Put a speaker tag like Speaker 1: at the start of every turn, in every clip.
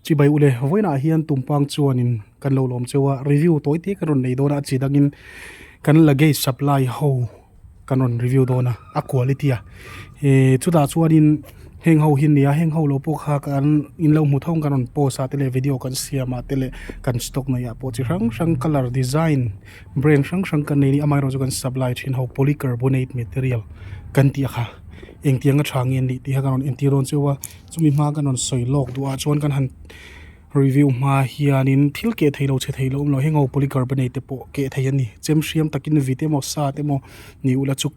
Speaker 1: Chibai ule, vawiinah hian tumpang chuanin kan lo lawm cheu a, review tawi te kan rawn nei dawn a, a chi dangin kan luggage supply ho kan rawn review dawn a, a quality a eh chutah chuanin heng ho hi nia heng ho lo pawh kha kan in lo hmu thawng kan rawn post ah te leh video kan siam ah te leh kan stock nei ah pawh chi hrang hrang colour design brand hrang hrang kan nei a ni amaherawhchu chu kan supply thin ho polycarbonate material kan tih a kha engtiang a tha nge an nih tih kha kan rawn entir dawn cheu a. Chumi hma kan rawn sawi lawk duh ah chuan kan han review hma hianin thil keh thei lo chhe thei lo awm lo heng ho polycarbonate te pawh keh thei a ni chem hriam takin vit emaw sat emaw ni ula chu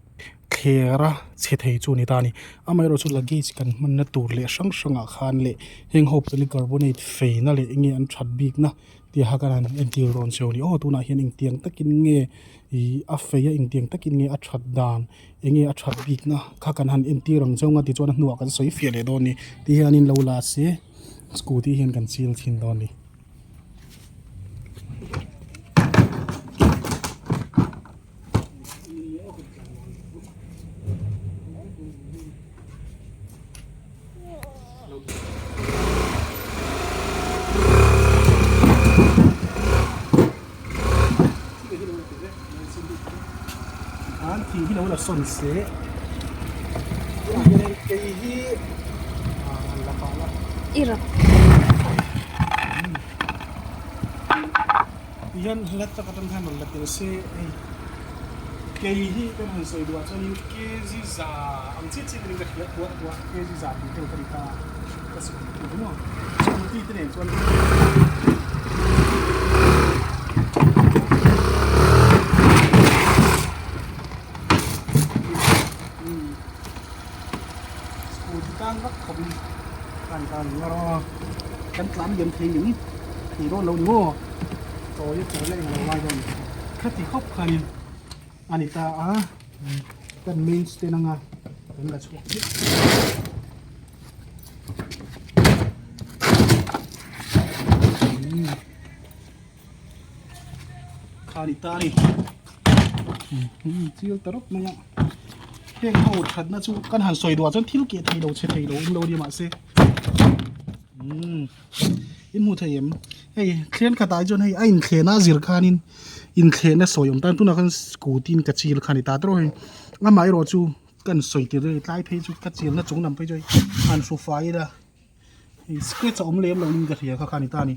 Speaker 1: thler a chhe thei chu a ni ta a ni amaherawhchu chu luggage kan hmanna tur leh hrang hrangah khan leh heng ho polycarbonate feina leh enge an that bikna tih kha kan han entir dawn cheu a ni aw tunah hian engtiang takin nge ih a fei a engtiang takin nge a that dan. Enge a that bikna kha kan han entir ang zawng a tichuan a hnuah kan sawi fiah leh dawn a ni ti hianin lo la se scooty hian kan chil thin dawn a ni. An thing hi lo la sawn se tunah hianin kei hi ah an la pah la
Speaker 2: i rak
Speaker 1: ti hian hla tak atang khan rawn la tel se hei kei hi kan han sawi duh ah chuanin kg za ang chiah chiah in ka hria kuah kuah kg za tih vel ka ni ta ka sawi duh maw scooty te nen chuan. Scooty tan vak khawpin kan tan ang a kan tlan liam thei ngem thei dawn lo ni maw tawi a chawi la englo ngai dawn khati khawp khanin a ni ta a kan main stand anga kan la chhuak chiah. Kha ni ta ni chil ta rawp mai a heng ho thatna chu kan han sawi duah chuan thil keh thei lo chhe thei lo awm lo nia mahse umm in hmu thei em hei thlen khatah hi chuan hei a inthlehna a zir khanin inthlehna sawi awm tan tunah khan scooty in ka chil kha a ni ta tawh hei amaherawh chu kan sawi tir hei tlai phei chu ka chilna chung lam phei chu hei han hru fai ila. Scratch a awm lem lo in ka hria kha kha a ni ta a ni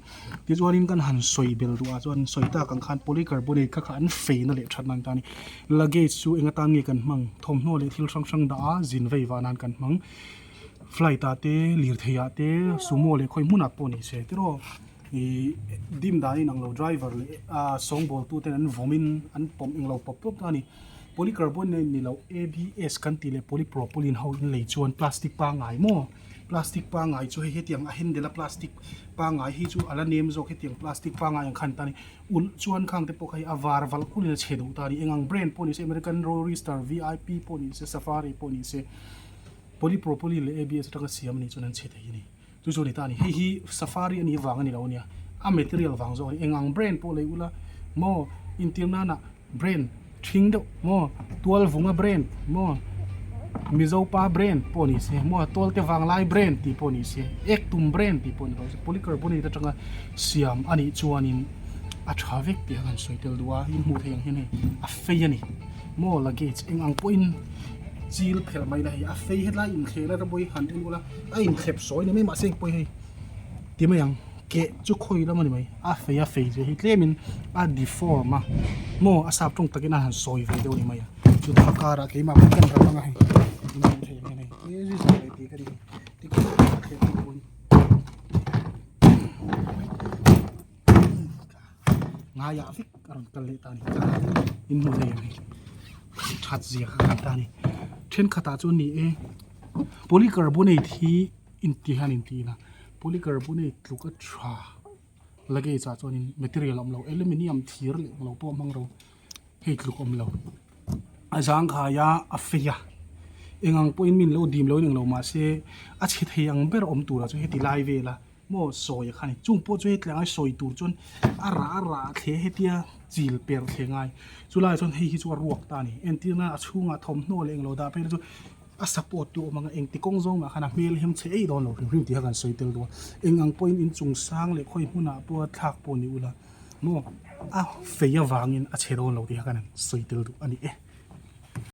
Speaker 1: tichuanin kan han sawi bel duh ah chuan sawi tak ang khan polycarbonate kha kha an feina leh that nan ta a ni luggage chu eng atan nge kan hmang thawmhnaw leh thil hrang hrang dah a zin vei vah nan kan hmang flight ah te lirthei ah te sumo leh khawi hmunah pawh ni se tiraw ih dim dan a inang lo driver leh ah sawngbawl tu ten an vawm in an pawm englo pawp pawp ta a ni polycarbonate ni lo A B S kan tih leh polypropylene ho in lei chuan plastic pangngai maw. Plastic pangngai chu hei hetiang a handle a plastic pangngai hi chu a la nem zawk hetiang plastic pangngai ang khan ta ni ulh chuan khang te pawh kha hei a var valh kulhin a chhe duh ta a ni eng ang brand pawh ni se American Roadster V I P pawh ni se Safari pawh ni se polypropylene leh A B S atanga siam a nih chuan an chhe thei a ni chu chu a ni ta a ni hei hi Safari a nih vang a ni lo a nia a material vang zawk a ni eng ang brand pawh lei ula maw intir nana. Brand thing deuh maw tual vunga brand maw mizo pa brand pawh ni se maw tual te vanglai brand tih pawh ni se ek tum brand tih pawh ni rawh se polycarbonate atanga siam a nih chuanin a tha vek tih a kan sawi tel duh a in hmuh theih ang hian hei a fei a ni maw luggage eng ang pawhin chil phelh mai la hei a fei hetlai inthlehna te pawh hi han en ula a inthlep sawi ni mai mahse engpawh hi hei ti mai ang. Keh chu khawi lam a ni mai, a fei a fei ve hi tlemin a deform a, maw a sap tawng takin a han sawi ve deuh a ni mai a, chu thla karah keimah pawh kan ram anga hei in hmuh theih ang hian hei he zui zah leh tih ka ni tikhian a thleh pawh pawn ngaiah vek a rawn kal leh ta a ni in hmuh theih ang hei that zia kha kan ta a ni thenkhatah chuan ni e polycarbonate hi. Inti hian inti ila polycarbonate tluk a tha luggage ah chuanin material a awm lo aluminium thir leh englo pawh a hmang ro hei tluk a awm lo a zangkhai a a fei a eng ang pawhin min lo dim lo in englo mahse a chhe thei ang ber awm turah chuan heti lai vela maw sawi a kha a ni chung pawh chu hetiang a sawi tur chuan a rah a rah thle hetia chil per thle ngai chulaiah chuan hei hi chu a ruak ta a ni entirna a chhungah thawmhnaw leh englo dah phei te chu. A support tu awm anga engti kawng zawng mah khan a hmel hem chhe ei dawn lo hrim hrim tih kha kan sawi tel duh a. Eng ang pawhin inchung sang leh khawi hmunah pawha thlak pawh ni ula maw a fei avangin a chhe dawn lo tih kha kan han sawi tel duh a ni e.